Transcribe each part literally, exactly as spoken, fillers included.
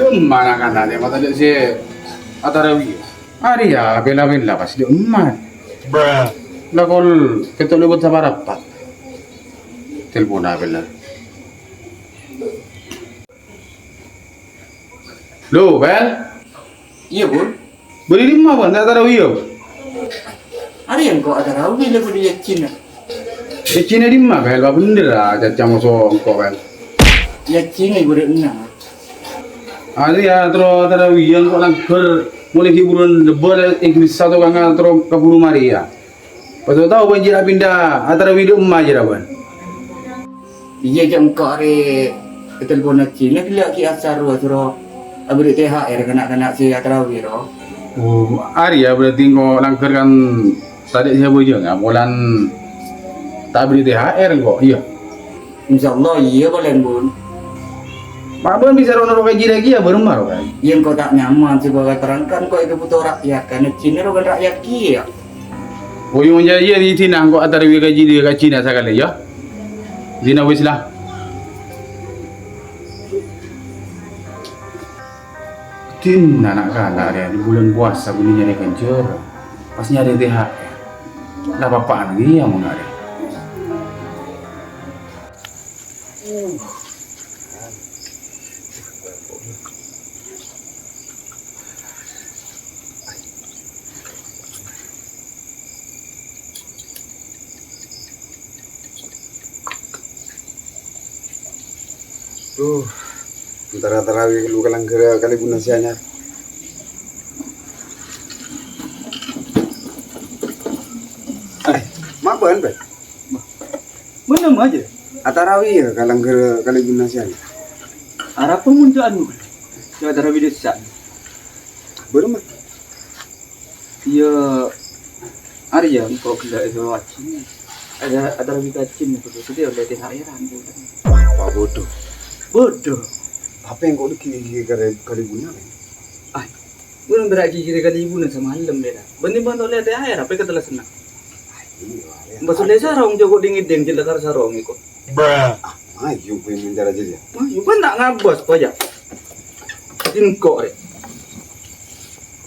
Emma na'-kana' rèya, ma' tadâ' sè atarawiyâ. Arèya bella-bella pas dâ' emma. La kol kento lèbât saparapat. Telponna bella. Lo, Bel? Iyâ, Bun. Bâdâ è dimma, Bun? Ta' atarawiyâ? Arèya engko' atarawiyâ la bâdâ yajjhina. Yajjhina è dimma, Bel? Bâ' bhendher, ah, caca moso engko', Bel. Yajjhina è bârâ'na. Arèya terro atarawiyâ engko' langghâr molaè ghi' buruwân lebbâr, è Inggris satu kanga terro kabhuru marèya. Pas tao bân jârèya pinda atarawiyâ dâ' emma jârèya bân. Iyâ, jâ' engko' arè ètelpon Hajjina ghellâ' ghi' asar rowa soro abherri' T H R ka na'-kana' sè atarawiyâ ro. Oh, arèya berarti engko' langghâr kan tadâ' sè abhâjâng, polana ta' abherri' T H R engko', iyâ. Insyaallah, iyâ, polana, Bun. Ma' bân bisa ro-noro ka jârèya kèya bârâmma ro kan? Iyâ, engko' ta' nyaman sè bhâkal terangkan ko' èkabhuto rakyat, kan Hajjina ro kan rakyat kèya. Oyong jârèya di Cina, engko' atarawiyâ ka jârèya ka Cina sakalè, yâ. Dina wis la. Dina na'-kana' rèya, di bulân powasa bânnè nyarè ghânjhârân. Pas nyarè T H R. La pa'-apa'an kèya mon arè. Duh, antara tarawih lu ka langghâr kalèbunna sè anyar. Eh, ma' bân, Bân? Mennang aja. Atarawih ya ka langghâr kalèbunna sè anyar. Arapa mon ca'an sè atarawih dissa'? Bârâmma? Iyâ, arèya engko' ghellâ' èsoro ajin. Ada, ada lebih kajin, jadi oleh T H R-an. Apa bodoh? Bodoh. Apa engko' ghi-, ghi-, ghi-, kalèbunna, men? Ah, ghun bârâ' ghi-, ghi-, kalèbunna samalem, ya. Bân timbang ta' oleh T H R, apa katellasanna? Iyâ, ya. Mbah Sule sarong, jhâ' ko' dhing-ngèdhing, jhâ' lakar sarong, èko. Bruh. Ah, ayo, gue menjar aja, ya. Wah, yu kan ta' ngabâs, ko, ya. Engko', rè.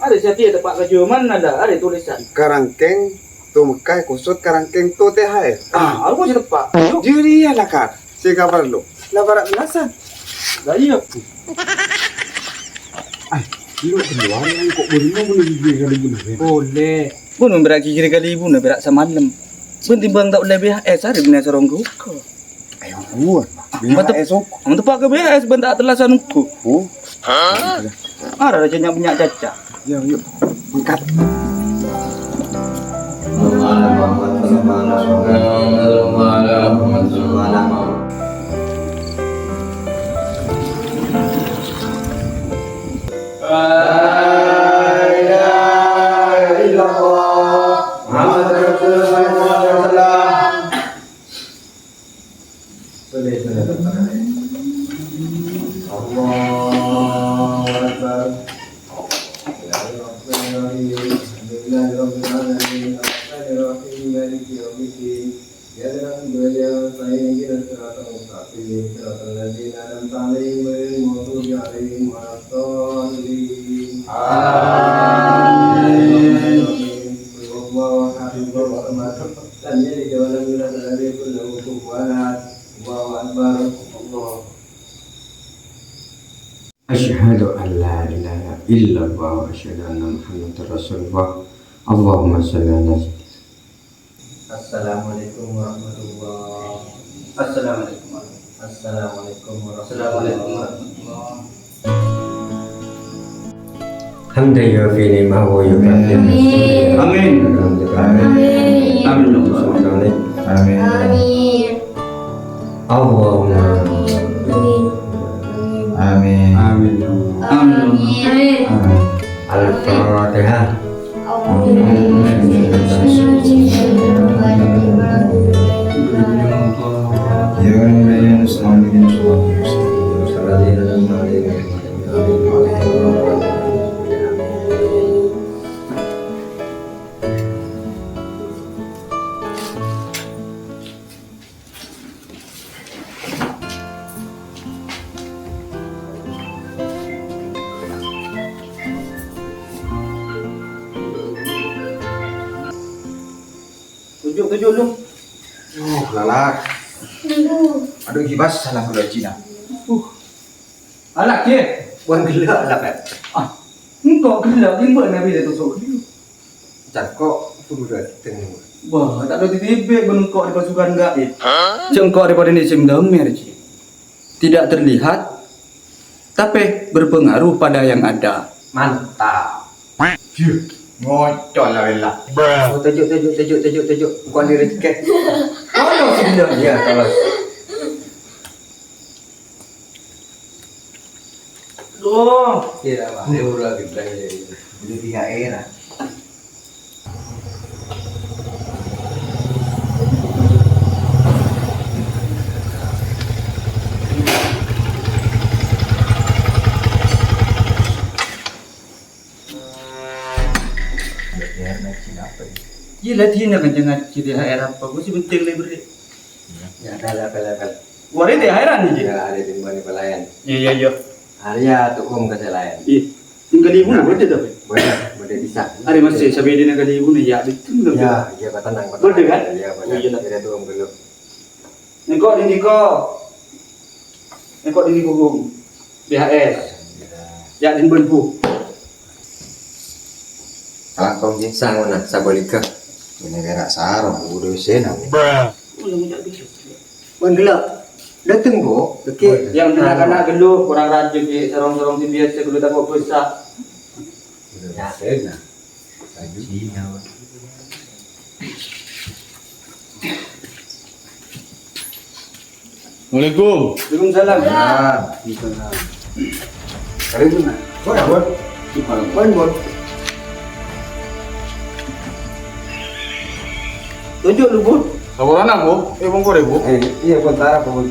Arè satèya teppa' ka jhâmanna, la, arè tolèsan. Karangkèng to Mekkah, èkosot karangkèng to T H R. Ah, aku sih teppa'. Jârèya lakar, sè kaparlo. La para' tellasan. La iyâ. Ay, lu keluar yang kok bârâmma bânnè ghi-, ghi-, kalèbunna, men? Boleh. Ghun bârâ' ghi-, ghi-, kalèbunna bârâ' samalem. Bân timbang ta' ollè B H S, arè bânnè sarong ghun. Ayo, buruan. Mantep. B H S, ok. Mantep, Pak, ke B H S, bân ta' tellasan, engko'. Oh. Hah? Ara, raja nyak-, nyak caca. Ya, yuk. Mangkat. La ilaha illallah. Muhammadur Rasulullah sallallahu alaihi wasallam. Allahu Akbar. Bismillahirrahmanirrahim. Alhamdulillahirabbil alamin. Arrahmanirrahim. Maliki yaumiddin. Iyyaka na'budu wa iyyaka nasta'in. Ihdinas siratal mustaqim. Siratal ladzina an'amta 'alaihim ghairil maghdubi 'alaihim waladdallin. Amin. Qul huwallahu ahad. Allahu samad. Lam yalid wa lam yulad wa lam yakul lahu kufuwan ahad. Allahu Akbar. Allah. Asyhadu an la ilaha illallah wa asyhadu anna Muhammadar Rasulullah. Allahumma shalli ala sayyidina. Assalamualaikum warahmatullah. Assalamualaikum warahmatullah. Assalamualaikum warahmatullah. Assalamualaikum warahmatullah. Hamdan yuwafi ni'amahu wa yukafi. Amin. Amin. Amin. Amin. Amin. Allahumma. Amin. Amin. Amin. Al-Fatihah. Toju', toju', lu. Uh, lalak. Aduh, ghi' pas salah udah Cina. Uh. Alak, ye. Bukan gella, alak, ya. Ah, engko' gella, gimana bila tu sok? Cangko', itu udah tengok. Wah, tak ada titik bek, bengkok di pasukan gaib. Cengkok daripada ini sing damer, Ji. Tidak terlihat, tapi berpengaruh pada yang ada. Mantap. Yuh, ngocol lah, Bella. Oh, toju', toju', toju', toju', toju'. Bukan di rezeki. Tolong sih, Bella. Iya, tolong. Duh. Iya, Pak. Ini udah gede. Ini tiga era. Iya, latihan kan jangan jadi H R apa? Gue sih penting library. Ya, kala, kala, kala. Wari teh heran nih. Ya, ada di mana pelayan. Iya, iya, iya. Arya tuh om ke selayan. Iya. Tinggal ibu nah, boleh tapi. Boleh, boleh bisa. Ada masih sampai di negara ibu nih, ya, betul nggak? Ya, iya, kata nang, kata. Boleh kan? Iya, boleh. Oh, iya, lah. Kira tuh om dulu. Nengko di niko. Nengko di niko, Bung. B H S. Ya, di Bengku. Salah kong sih. Sang mana? Sabalika. Ini kira sarong, udah sena. Ulang tak bisa. Wan gelo. Dateng, Bu. Oke. Yang anak-anak gelo, kurang rajin, Ki. Sarong-sarong sing biasa gelo tak kok besar. Udah sena. Cina, Pak. Assalamualaikum. Waalaikumsalam. Ya. Waalaikumsalam. Kali itu, nah. Kok ya, Bun? Di malam. Poin, Bun. Tunjuk lu, Bun. Laporan apa? Eh, Bun, kore, Bu? Eh, iya, Bun, tarap, Bun.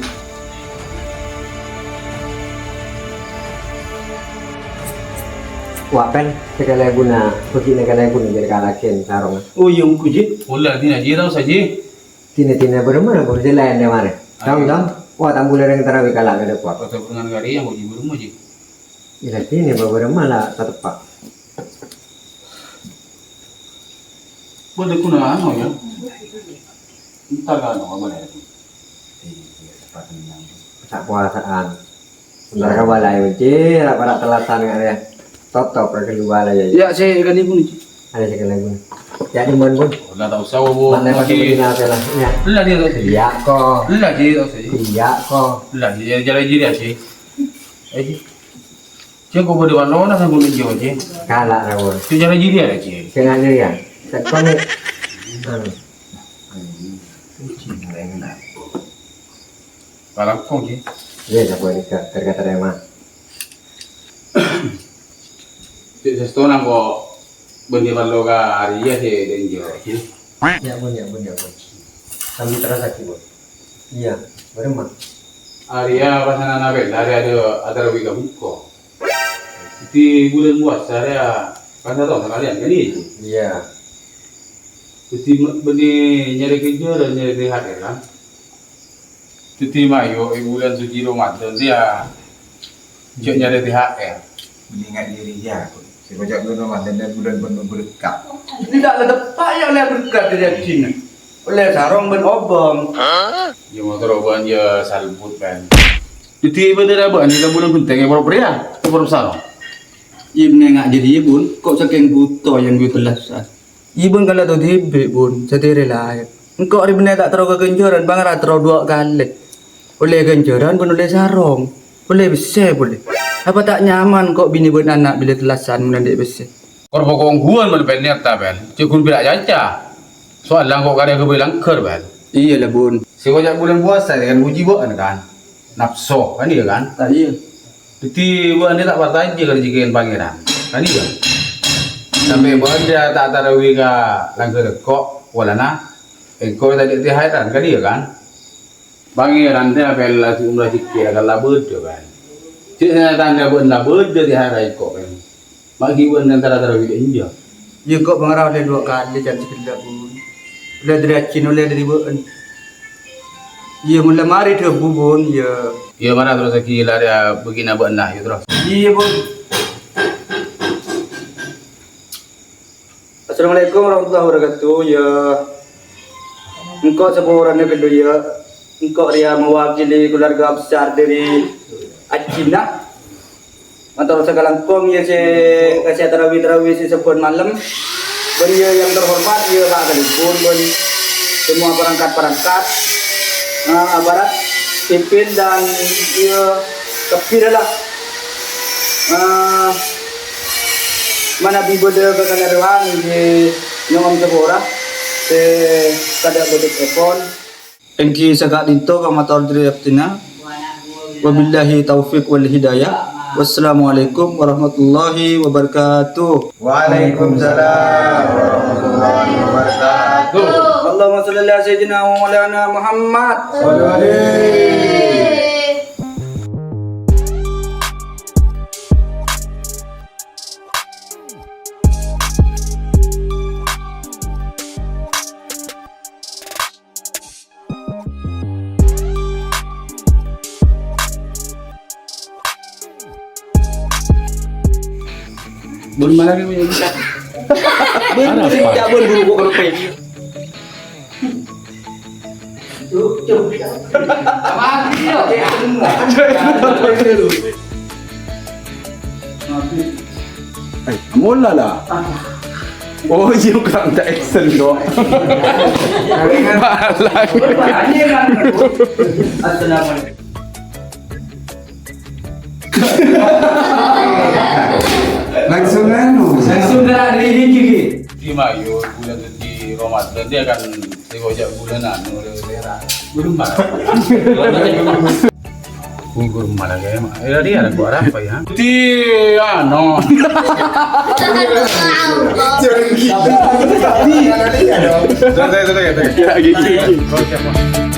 Wah, kan, sekali guna, begini kali guna jadi kalakin sarong. Oh, iya, engko, Ji. Ulah, dina, Ji, tau saja. Tina-tina beremana, Bu, selain dia mare. Tau, tau. Wah, tambul lereng tarawi kalak ke depan. Kota Bungan Gari yang uji berumah, Ji. Ila tina, Bu, beremana, tak tepat. Boleh guna, anu, ya. Entar kan, apa boleh? Iya, iya, cepat kenyang. Tak puasaan. Sebentar ka balai, Ji, ra para telasan, nggak ya? Totop, ra kedua lah, ya. Ya, saya kali pun, Ji. Ada sekali pun. Ya, di mana pun? Udah tak usah, Bu. Mana pakai begini aja lah, ya. Lah, dia tak usah. Iya, kok. Lah, dia tak usah. Iya, kok. Lah, dia jalan jiri aja. Eh, Ji. Cek kok boleh balona sama gue jauh, Ji. Kalah, Rawon. Itu jalan jiri aja, Ji. Sengaja, ya. Tekon, nih. Anu. Anjing. Kucing, enak. Palangkong, Ji. Iya, siapa ini, Kak? Terkata Rema. Cek sestona kok bendhi parlo ka Arya sih, Denjo. Ya, pun, ya, pun, ya, pun. Sambil terasa, Ki, pun. Iya, bareng, Mak. Arya pas anak-anak bela, Arya ada, ada rawi ka buko. Di bulan puasa, Arya pas atau kalian, kan, iya, Ji? Iya. Jadi, bendhi nyari kejuaraan, nyari T H R, kan? Dhâddhi mayu è bulân suci Ramadan, yâ, jhâ' nyarè T H R. Mendingan diri, yâ. Sè koca'na Ramadan bulân penuh berkah. Enḍâ' la teppa', yâ, ollè berkah ḍâri hajjhina. Ollè sarong bân obâng. Yâ, motor obâng, yâ, salbut, kan. Dhâddhi bhender abâ'na bulân ghuntengnga porop rèya, porop sarong. Yâ, mènga' jârèya, Bun. Kok sakèng bhuto, yâ, ngghi tellasan. Iyâ, Bun, kala tao dhibi', Bun, satèya laèn. Engko' rè bânnè ta' terro ka Ghânjhârân, bângara terro ḍuwâ' kalè. Ollè Ghânjhârân bân ollè sarong, ollè pèssè polè. Apa ta' nyaman ko' binè bân ana' bilâ tellasan mon anḍi' pèssè? Kor pokok ongghuwân mon pèn niyat ta' pèn, jhâ' ghun pèra' caca. Soalla engko' karè ghâbây langghâr, pèn. Iyâ la, Bun. Sè koca' bulân puasa kan nguji bâ'na kan. Napso, kan iyâ kan? Ah, iyâ. Dhâddhi, bâ'na ta' parcajâ ka rajhekkèna Pangèran, kan iyâ? Sampè' bâ'na ta' tarawi ka langghâr engko', polana engko' tadâ' T H R-an, kan iyâ kan? Pangèran rèya pèla sè umrah jhekkè' kan la bâḍâ, kan? Jhâ' sè tandhâ bâ'na la bâḍâ T H R engko', kan? Ma' ghi' bâ'na antara tarawi ka enjâ'. Iyâ, engko' bângara ollè ḍuwâ' kalè, can sè ghellâ', Bun. Ollè ḍâri hajjhina, ollè ḍâri bâ'na. Iyâ, mon la marè dhâbu, Bun, iyâ. Iyâ, mara terros ghi' la rèya bâgiyânna bâ'na, iyâ, terros. Iyâ, Bun. Assalamualaikum warahmatullahi wabarakatuh, iyâ. Engko' saporana ghâllu, yâ. Engko' rèya mewakili keluarga besar dhâri ajjhina. Mator sakalangkong, yâ, sè kasè tarawih-tarawih sè sabbhân malem. Bân, yâ, yang terhormat, yâ, Pak Kalèbun, bân semua perangkat-perangkat, eh, aparat sipil dan, yâ, kabbhi lah. Eh, manabi bâdâ kakalerowan, yâ, nyo'on sapora sè tadâ' bâdâ èpon. Èngghi saka'dinto pamator dhâri abdhina. Wabillahi taufiq wal hidayah. Wassalamualaikum warahmatullahi wabarakatuh. Waalaikumsalam warahmatullahi wabarakatuh. Allahumma shalli ala sayyidina wa maulana Muhammad. Bun mana ni? Bun, bun, bun, bun, bun, bun. Eh, mula lah. Oh, iya, kurang tak action kok. Malang. Assalamualaikum. Langsung anu. Langsung dari ini, Kiki. Di Mayu, bulan suci Ramadan, dia akan diajak bulan anu, oleh-oleh. Belum, Pak. Gugur malah kayak, eh, tadi ada gua apa ya? Di, anu. Jangan gitu. Tapi, tapi, tapi, ada. Santai, santai, santai. Ya, gitu, gitu. Oke, Pak.